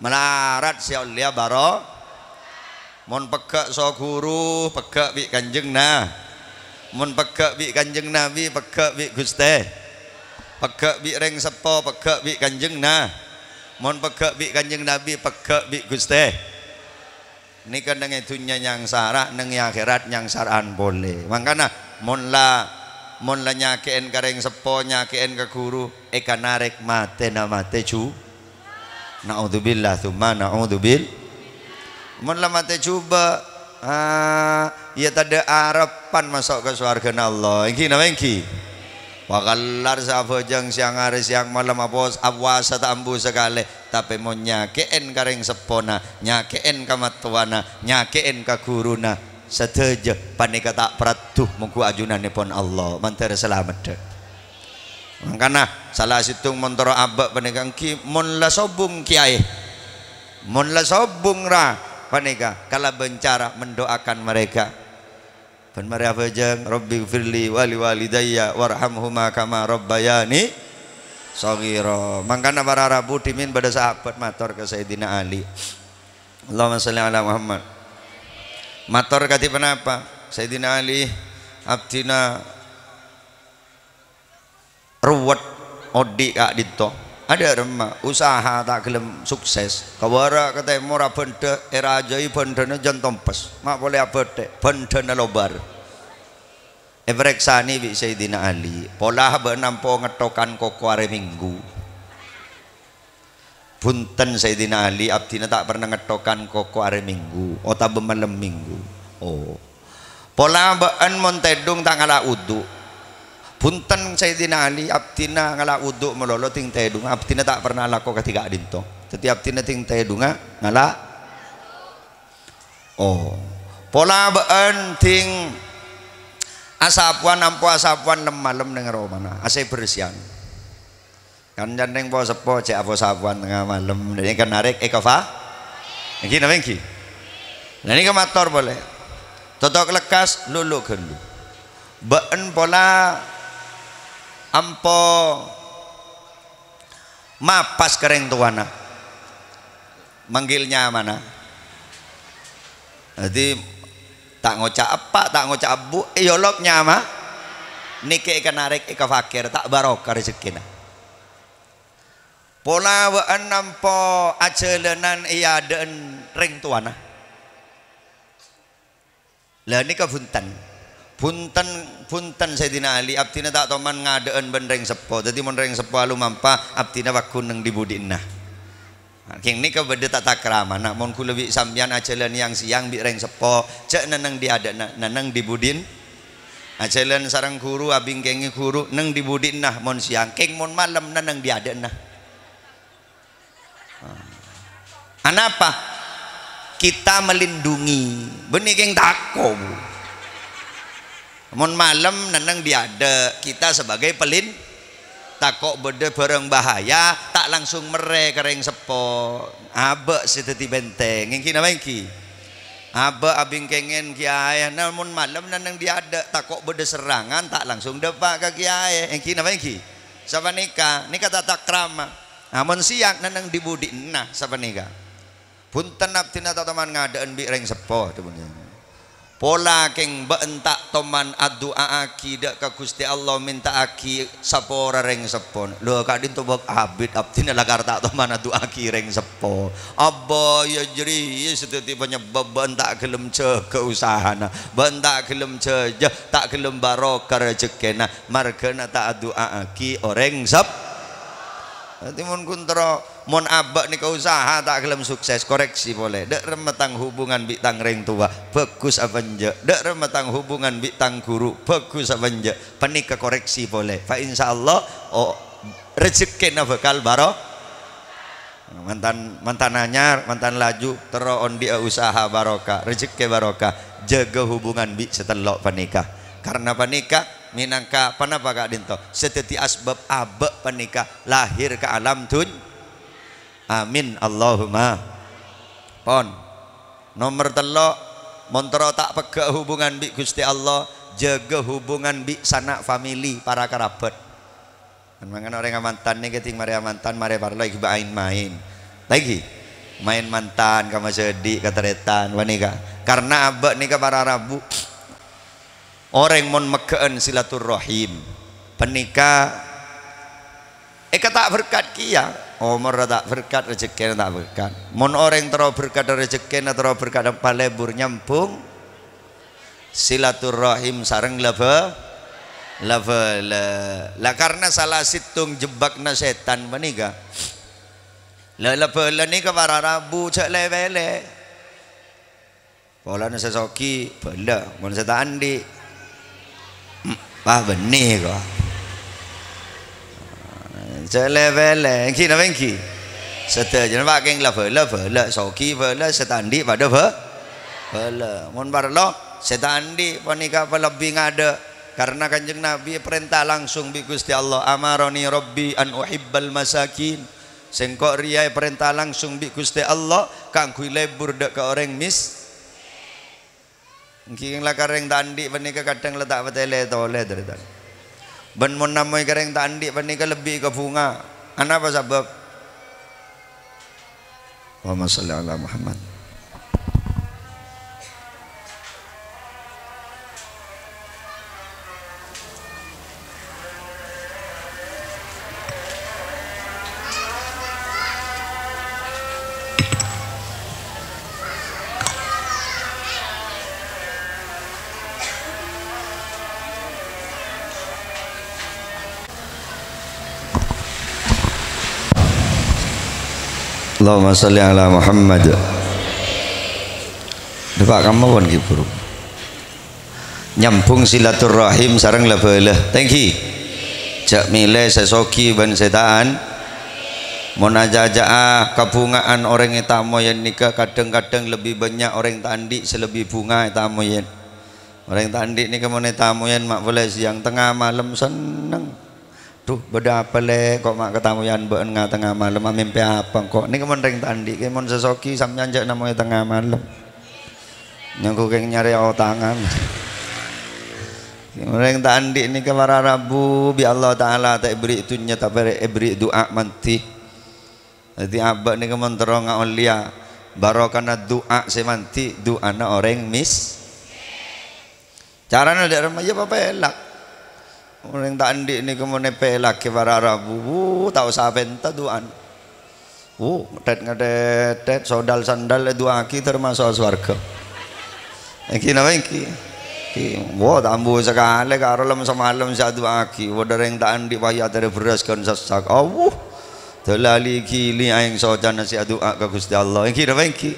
Malarat sè ollèya baro-, mon pegghâ' so ghuru, pegghâ' bi' Kanjeng Na-, mon pegghâ' bi' Kanjeng Nabi, pegghâ' bi' Ghustè. Pegghâ' bi' rèng seppo, pegghâ' bi' Kanjeng Na-, mon pegghâ' bi' Kanjeng Nabi, pegghâ' bi' Ghustè. Nèka neng è dhunnya nyangsara, neng è akhèrat nyangsara'an polè. Mangkana, mon la, mon la nyakè'èn ka rèng seppo, nyakè'èn ka ghuru, èkanarèk matèna matè ju-, naudzubillah, tsumma naudzubil-, mon la matè jhubâ', ah, iyâ tadâ' arebbhân maso' ka sowarghâna Allah. Èngghi napa èngghi? Pakallar sè abhâjâng sèyang arè sèyang malem apos-, apowasa ta' ambu sakalè. Tapè mon nyakè'èn ka rèng seppona, nyakè'èn ka mattowana, nyakè'èn ka ghuruna, sadhâjâ panèka ta' paraddhu mongghu ajunanèpon Allah, mandhâr salameddhâ. Mangkana, sala sèttong mon terro abâ' panèka èngghi mon la sobung kèyaè, mon la sobung ra panèka kalabân cara mendoakan mereka. Bân marè abhâjâng, "Rabbighfirli wa liwalidayya warhamhuma kama rabbayani shaghira." Mangkana para rabu dhimèn padâ sahabat mator ka Sayyidina Ali, "Allahumma shalli ala Muhammad." Mator kadhi ponapa? "Sayyidina Ali, abdhina ruwet odi' ka'dinto. Adâ' remma, usaha ta' ghellem sukses. Ka bârâ' ka tèmor abhândhâ, èrajâi bhândhâna jân tompes. Ma' polè abâthè, bhândhâna lobâr." Èparèksanè bi' Sayyidina Ali, "Pola bâ'na ampo ngettokan koko arè Minggu?" "Bhunten, Sayyidina Ali, abdhina ta' parna ngettokan koko arè Minggu otabâ malem Minggu." "Oh. Pola bâ'na mon tèdhung ta' ngala' wudu'?" "Bhunten, Sayyidina Ali, abdhina ngala' wudu' malolo dhing tèdhungnga, abdhina ta' parna alako kadhi ka'dinto. Dhâddhi abdhina dhing tèdhungnga ngala'." "Oh. Pola bâ'na dhing asapowan, ampo asapowan nem-malem neng romana, asè bersèyan." Kan ca'na rèng po-seppo cè' apo-sapowan tengnga malem, nèka narèk èkafa-, èngghi napa èngghi? Lah nèka mator polè. Totok lekkas, lulu ghâllu. Bâ'na pola ampo mapas ka rèng towana. Manggil nyamana. Dhâddhi, ta' ngoca' eppa', ta' ngoca' ebbu', èyolok nyama. Nèka èkanarèk èkafakèr, ta' barokah rejekkèna. Pola bâ'na ampo ajhâlânan è adâ'na rèng towana. Lah nèka bhunten. Bhunten, bhunten Sayyidina Ali, abdhina ta' toman ngadâ'ân bân rèng seppo. Dhâddhi mon rèng seppo alomampa, abdhina pagghun neng dhi-budhi'na. Kèng nèka bâdâ tata kramana. Mon ghulâ bi' sampèyan ajhâlân yang-sèyang bi' rèng seppo, jhâ' nenneng dhi-adâ'na, nenneng dhi-budhi'na. Ajhâlân sareng ghuru, abingkèngè ghuru, neng dhi-budhi'na mon sèyang, kèng mon malem nenneng dhi-adâ'na. Anapa? Kita melindungi. Bânnè kèng tako', Bu. Mon malem nenneng è adâ', kita sebagai pelin-, tako' bâdâ bârâng bahaya, ta' langsung merrè ka rèng seppo. Abâ' sè dhâddhi benteng. Èngghi napa èngghi? Abâ' abingkèngèn kèyaè. Nah, mon malem nenneng è adâ', tako' bâdâ serrangan, ta' langsung dâpa' ka kèyaè. Èngghi napa èngghi? Sapanèka, nèka tata krama. Amon sèyang nenneng è budi' enna sapanèka. Bhunten abdhina ta' toman ngadâ'ân bi' rèng seppo, dhâbuna. Pola kèng bâ'na ta' toman adu'aaghi dâ' ka Ghustè Allah, mènta'aghi sapora rèng seppona. Lho, ka'dinto bâk abit abdhina lakar ta' toman adu'aaghi rèng seppo. Abâ, iyâ jârèya sè dhâddhi panyebab bâ'na ta' ghellem jâgâ usahana, bâ'na ta' ghellem jâjâ, ta' ghellem barokah rejhekkèna, marghâna ta' adu'aaghi orèng sep-, Dhâddhi mon ghun terro, mon abâ' nèka usaha ta' ghellem sukses, koreksi polè. Dâ' remma tang hubungan bi' tang rèng towa, bhâghus apa enjâ'? Dâ' remma tang hubungan bi' tang ghuru, bhâghus apa enjâ'? Panèka koreksi polè. Fa insyaallah, oh, rejhekkèna bhâkal baro-, mantan, mantan anyar, mantan laju, terro ondi'â usaha barokah, rejhekkè barokah, jâgâ hubungan bi' sè tello' panèka. Karna panèka, Mènangka ponapa ka'dinto sè dhâddhi asbâb abâ' panèka lahir ka alam dun-, amin, Allahumma. Pon. Nomer tello', mon terro ta' pegghâ' hubungan bi' Ghustè Allah, jâgâ hubungan bi' sana' famili, para karabat. Kan mangkana orèng amantan nèka dhing marè amantan, marè parlo èghibâ aèn-maèn. Lagi, maèn mantan, ka masèdhi', ka tarètan, panèka. Karna abâ' nèka para rabu. Orèng mon megghâ'ân silaturrahim, panèka èka ta' berkat kèya, omorra ta' berkat, rejhekkèna ta' berkat. Mon orèng terro berkat rejhekkèna, terro berkat palebur nyambhung silaturrahim sareng la bhâ-, la bhâlâ. La karna sala sèttong jebbâkna sètan panèka. La, la bhâlâ nèka para rabu, jhâ' lè-wèlè. Polana sè soghi, bhâlâ. Mon sè ta' andi', em, wah, bânnè, kok. Jhâ' lè-wèlè, èngghi napa èngghi? Sadhâjâna, Pak, kèng la bhâlâ, bhâlâ. Soghi bhâlâ, sè ta' andi' padâ bhâ-, bhâlâ. Mon parlo, sè ta' andi' panèka palebbi ngadâ'. Karna Kanjeng Nabi èparènta langsung bi' Ghustè Allah, "Amarani Rabbi an uhibbal masakin." Sèngko' rèya èparènta langsung bi' Ghustè Allah kaangghuy lebur dâ' ka orèng mis-, Èngghi lakar rèng ta' andi' panèka kadhâng la ta' patè lè-tolè, tarètan. Bân mon namong ka rèng ta' andi' panèka lebbi kabhunga. Anapa sabâb? Allahumma shalli ala Muhammad. Allahumma shalli ala Muhammad. Dâpa' kamma pon, ghi, buru. Nyambhung silaturrahim sareng la bhâlâ. Tèngghi. Jhâ' mèlè sè soghi bân sè ta' an-, mon aca'-aca'a kabhunga'an orèng ètamoyèn nèka kadhâng-kadhâng lebbi bânnya' orèng ta' andi' sè lebbi bhunga ètamoyèn. Orèng ta' andi' nèka mon ètamoyèn ma' polè sèyang, tengnga malem senneng. Dhu, bâdâ apa, Lè'? Kok ma' katamoyan bâ'na nga-, tengnga malem, amèmpè apa engko'? Nèka mon rèng ta' andi', kè mon sè soghi sampèyan jhâ' namoyè tengnga malem. Nyangghu kèng nyarè otangan. Rèng ta' andi' nèka para rabu, bi' Allah Ta'ala ta' èberri' dhunnya, tapè èberri' du'a mandhi. Dhâddhi abâ' nèka mon terro ngaollèya barokana du'a sè mandhi, du'ana orèng mis-, Carana dâ' remma, iyâ papèlak. Orèng ta' andi' nèka mon èpèlakkè para rabu, wuh, ta' osa pènta du'ana. Wuh, ngèdhèt-ngèdhèt, sodal-sandal èdu'aaghi tamaso' sowarghâ. Èngghi napa èngghi? Èngghi. Wuh, ta' ambu sakalè karo lem-samalem sè adu'aaghi. Bâdâ rèng ta' andi' pahiyâ atèrè bherrâs ghân sassak. Awuh. Dâlali ghili aèng socana sè adu'a ka Ghustè Allah. Èngghi napa èngghi?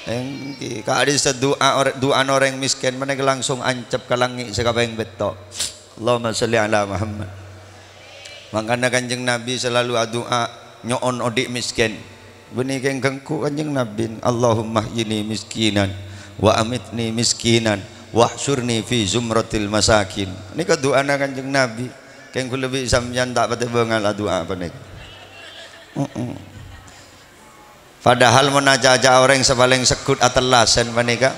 Èngghi. Ka'dhissa' du'a or-, du'ana orèng mèskèn panèka langsung ancep ka langngè' sè kapèng pètto'. Allahumma shalli ala Muhammad. Mangkana Kanjeng Nabi salalu adu'a nyo'on odi' mèskèn. Bânnè kèng ghengghu Kanjeng Nabi, "Allahumma ahyini miskinan, wa amitni miskinan, wahsyurni fi zumratil masakin." Nèka du'ana Kanjeng Nabi. Kèng ghulâ bi' sampèyan ta' patè bângal adu'a panèka. Heeh. Padahal mon aca'-oca' orèng sè palèng segghut atellasan panèka,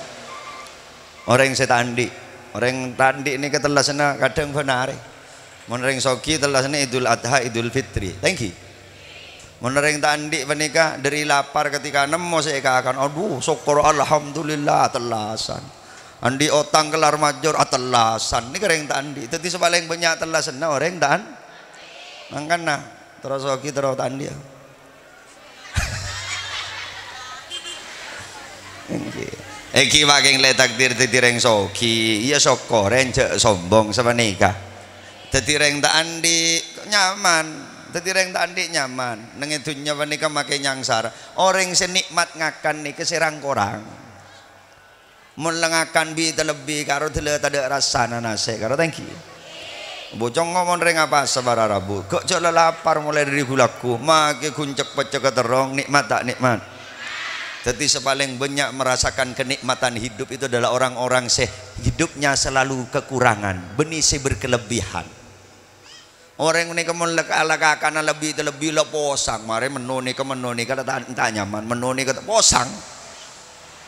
orèng sè ta' andi'. Orèng ta' andi' nèka tellasanna kadhâng bân arè. Mon orèng soghi tellasanna Idul Adha, Idul Fitri. Ta' ènggi? Mon orèng ta' andi' panèka dhâri lapar ketika nemmo sè èkakan, "Adhu, sokkor, alhamdulillah," tellasan. Andi' otang kellar majâr, atellasan. Nèka orèng ta' andi'. Dhâddhi sè palèng bânnya' tellasanna orèng ta' an-, mangkana terro soghi, terro ta' andi'. Ènggi. Ènggi, Pak, kèng lè takdir dhâddhi rèng soghi. Iyâ, sokkorè, jhâ' sombong sapanèka. Dhâddhi rèng ta' andi' nyaman. Dhâddhi rèng ta' andi' nyaman. Neng è dhunnya panèka makè nyangsara. Orèng sè nè'mat ngakan nèka sè rang-korang. Mon la ngakan bi' talebbi, karo dâlâ tadâ' rassana nasè', karo ta' ènggi. Bocongngo mon rèng apasa para rabu, ghi' jhâ' lalapar molaè dhâri ghu-lagghu, makè ghun cek-peccekka terrong, nè'mat ta' nè'mat? Dhâddhi sè palèng bânnya' merasakan kenikmatan hidup itu adalah orang-orang sè hidupnya selalu kekurangan, bânnè sè berkelebihan. Orèng nèka mon la-, la kakana lebbi-talebbi la posang, marè menno nèka, menno nèka la ta', ta' nyaman, menno nèka ta' posang.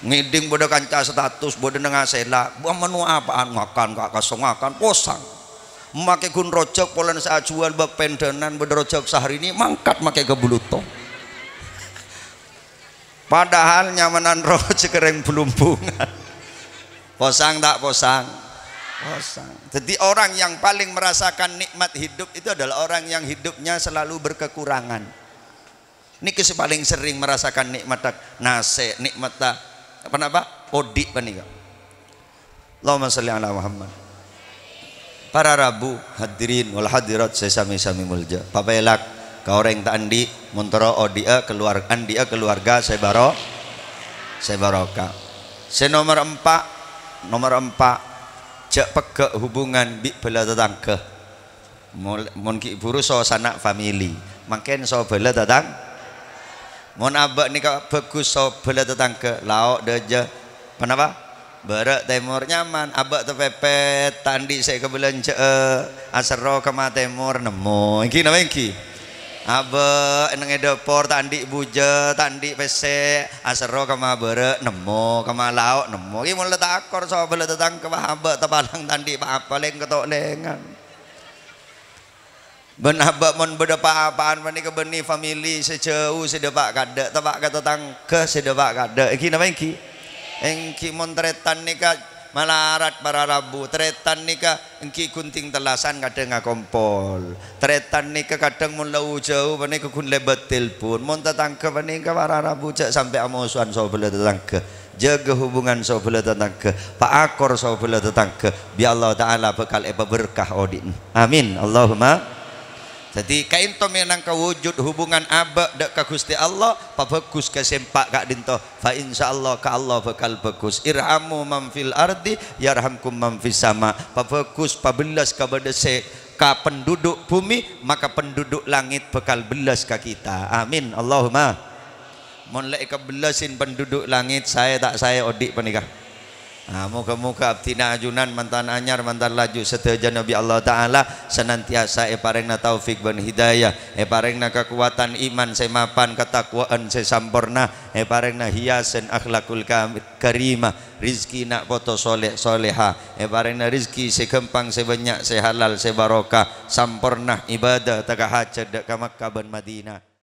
Ngèdhing bâdâ kanca status, bâdâ neng asèla, bâ-, menno apa'an ngakan, ka-, kaso ngakan, posang. Makè ghun rojhâk polana sè ajhuwâl bâk pèndhânan, bâdâ rojhâk Syahrini, mangkat makè ka Bluto. Padahal nyamanan rojhâk rèng Blumbungan. Posang ta' posang? Posang. Jadi orang yang paling merasakan nikmat hidup itu adalah orang yang hidupnya selalu berkekurangan. Nèka sè palèng serrèng merasakan nikmat nasè', nikmat ta-, apa napa? Odi' panèka. Allahumma shalli ala Muhammad. Para rabu, hadirin wal hadirat sè sami-sami molja. Papèlak ka orèng ta' andi', mon terro odi'â keluar-, andi'â keluarga sè baro-, sè barokah. Sè nomer empa', nomer empa', jhâ' pegghâ' hubungan bi' bhâlâ tatangghâ. Mol-, mon ghi' bhuru sosana famili, mangkèn so bhâlâ tatang-, mon abâ' nèka bhâghus so bhâlâ tatangghâ, lao' dâjâ, ponapa? Bârâ' tèmor nyaman, abâ' tapèpèt, ta' andi' sè èkabâlânjhâ'â, aserro ka ma tèmor, nemmo. Ènggi napa ènggi? Abâ' neng è dâpor, ta' andi' bujâ, ta' andi' pèssè, aserro ka ma bârâ', nemmo, ka ma lao', nemmo. Ghi' mon la ta' akor so bhâlâ tatangghâ, wah, abâ' tapalang ta' andi' pa-apa, lèng-, kato' lèngan. Bân abâ' mon bâdâ pa-apa'an panèka bânnè famili sè jhâu sè dâpa' kaadâ', tapa' ka tatangghâ sè dâpa' kaadâ'. Ènggi napa ènggi? Ènggi mon tarètan nèka malarat para rabu, tarètan nèka ènggi ghunting tellasan kadhâng akompol. Tarètan nèka kadhâng mon la jhâu panèka ghun lèbât tèlpon. Mon tatangghâ panèka para rabu jhâ' sampè' amosowan so bhâlâ tatangghâ. Jâgâ hubungan so bhâlâ tatangghâ, paakor so bhâlâ tatangghâ, bi' Allah Ta'ala bhâkal èpaberkah odi'na. Amin. Allahumma. Dhâddhi, kaènto mènangka wujud hubungan abâ' dâ' ka Ghustè Allah, pabhâghus ka sè empa' ka'dinto. Fa insyaallah ka Allah bhâkal bhâghus. Irhamu man fil ardi, yarhamkum man fis sama. Pabhâghus, pabellas ka bâdâ sè, ka penduduk bumi, maka penduduk langit bhâkal bellas ka kita. Amin. Allahumma. Mon la èkabellasin penduduk langit, saè ta' saè odi' panèka. Ah, moga-moga abdhina ajunan mantan anyar, mantan laju sadhâjâna bi' Allah Ta'ala senantiasa èparèngna taufik bân hidayah, èparèngna kakowadhân iman sè mapan, katakwaan sè samporna, èparèngna hiyasan akhlakul kam-, karimah, rizki na' poto soleh soleha, èparèngna rizki sè ghâmpang, sè bânnya', sè halal, sè barokah, samporna ibadah, ta' ka hajhât dâ' ka Makkah bân Madinah.